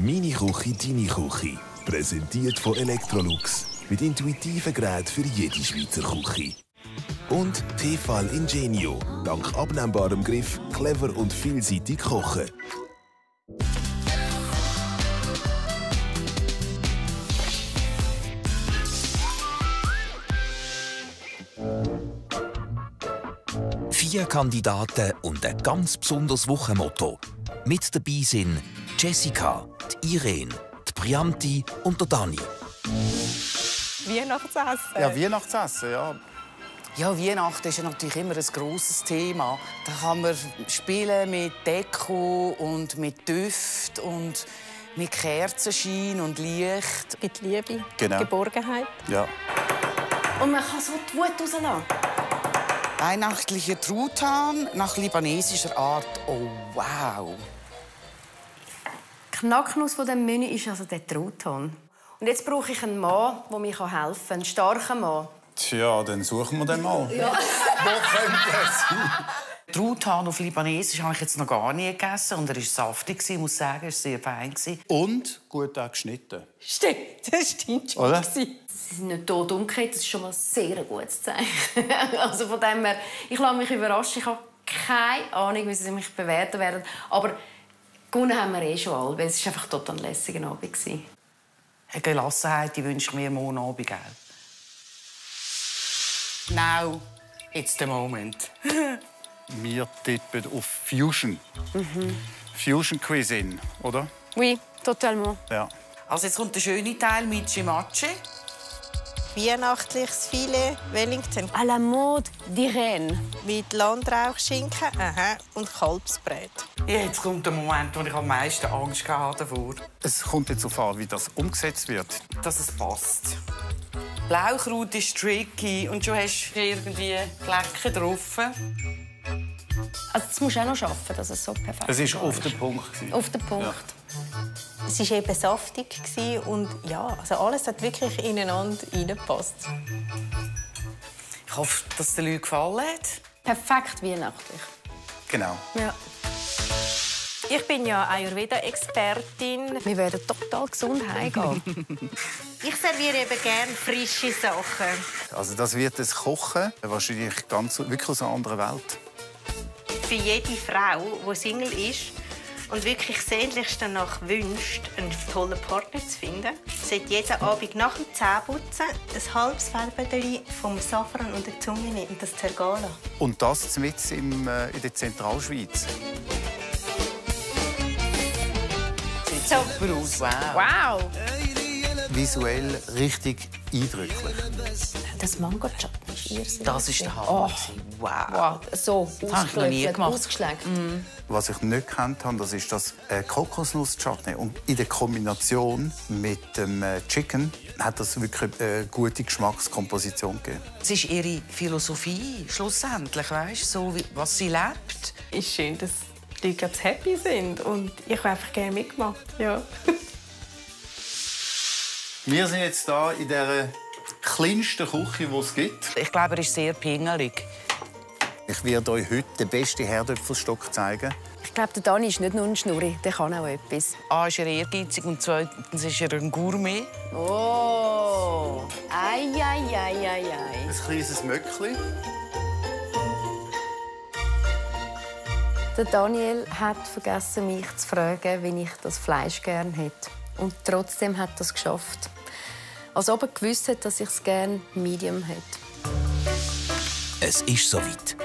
Meine Küche, deine Küche. Präsentiert von Electrolux. Mit intuitiven Geräten für jede Schweizer Küche. Und Tefal Ingenio. Dank abnehmbarem Griff clever und vielseitig kochen. Vier Kandidaten und ein ganz besonderes Wochenmotto. Mit dabei sind Jessica, die Irene, die Prianti und der Dani. Weihnachtsessen. Ja, Weihnachtsessen, ja. Ja, Weihnachten ist ja natürlich immer ein grosses Thema. Da kann man spielen mit Deko und mit Düft und mit Kerzenschein und Licht. Mit Liebe, Genau. Geborgenheit. Ja. Und man kann so die Wut rauslassen. Weihnachtlicher Truthahn nach libanesischer Art. Oh, wow. Die Knacknuss von dem Menü ist also der Truthahn. Und jetzt brauche ich einen Mann, der mir helfen kann. Einen starken Mann. Tja, dann suchen wir den mal. Ja. Wo könnte er sein? Truthahn auf Libanesisch habe ich jetzt noch gar nie gegessen. Und er war saftig, ich muss sagen, er war sehr fein. Und gut auch geschnitten. Stimmt, das stimmt schon. Oder? Sie sind nicht tot umgekehrt, das ist schon mal ein sehr gutes Zeichen. Also von dem her, ich lasse mich überraschen. Ich habe keine Ahnung, wie sie mich bewerten werden. Aber gewonnen haben wir schon alle, weil es war einfach total ein lässiger Abend. Eine Gelassenheit, die wünsche ich mir morgen Abend. Now, it's the moment. Wir tippen auf Fusion. Fusion Cuisine, oder? Oui, totalement. Ja. Also jetzt kommt der schöne Teil mit Chimache. Weihnachtliches Filet Wellington À la mode d'Irene. mit Landrauchschinken und Kalbsbrät. Jetzt kommt der Moment, wo ich am meisten Angst hatte davor. Es kommt jetzt darauf an, wie das umgesetzt wird. Dass es passt. Blaukraut ist tricky und schon hast du irgendwie Flecken drauf. Also das musst du auch noch schaffen, dass es so perfekt Es ist. war auf den Punkt. Auf den Punkt. Ja. Es war eben saftig und ja, also alles hat wirklich ineinander reingepasst. Ich hoffe, dass es den Leuten gefallen hat. Perfekt weihnachtlich. Genau. Ja. Ich bin ja Ayurveda-Expertin. Wir werden total gesund heimgehen. Ich serviere eben gerne frische Sachen. Also das wird das Kochen wahrscheinlich wirklich aus einer anderen Welt. Für jede Frau, die Single ist und wirklich sehnlichst danach wünscht, einen tollen Partner zu finden, sollte jeden Abend nach dem Zähneputzen ein halbes Felbädeli vom Safran und der Zunge nehmen und das zergehen lassen. Und das mitten in der Zentralschweiz. Sieht super aus. Wow. Wow! Visuell richtig eindrücklich. Das Mango-Chutney ist irrsinnig. Das ist der Hammer. Wow. Wow, so Das habe ich noch nie gemacht. ausgeschleckt. Was ich nicht gekannt habe, das ist das Kokosnuss-Chutney. Und in der Kombination mit dem Chicken hat das wirklich eine gute Geschmackskomposition gegeben. Es ist ihre Philosophie, schlussendlich, weißt, so wie, was sie lebt. Es ist schön, dass die Leute glaub ich, happy sind. Und ich habe einfach gerne mitgemacht. Ja. Wir sind jetzt hier in der kleinsten Küche, die es gibt. Ich glaube, er ist sehr pingelig. Ich werde euch heute den besten Herdöpfelstock zeigen. Ich glaube, der Dani ist nicht nur ein Schnurri, der kann auch etwas. A ist er ehrgeizig und zweitens ist er ein Gourmet. Oh! Ei, ei, ei, ei, ei. Ein kleines Möckli. Der Daniel hat vergessen, mich zu fragen, wie ich das Fleisch gerne hätte. Und trotzdem hat er es geschafft. Als ob er gewusst hat, dass ich es gerne Medium hätte. Es ist soweit.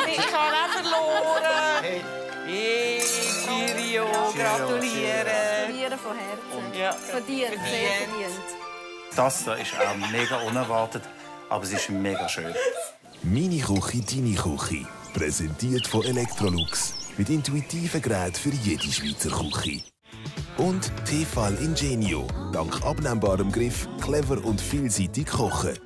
Ich habe auch verloren. Hey, Cheerio, gratuliere. Gratuliere von Herzen. Ja. Verdient, sehr verdient. Das hier ist auch mega unerwartet, aber es ist mega schön. Meine Küche, deine Küche. Präsentiert von Electrolux. Mit intuitiven Geräten für jede Schweizer Küche. Und Tefal Ingenio. Dank abnehmbarem Griff clever und vielseitig kochen.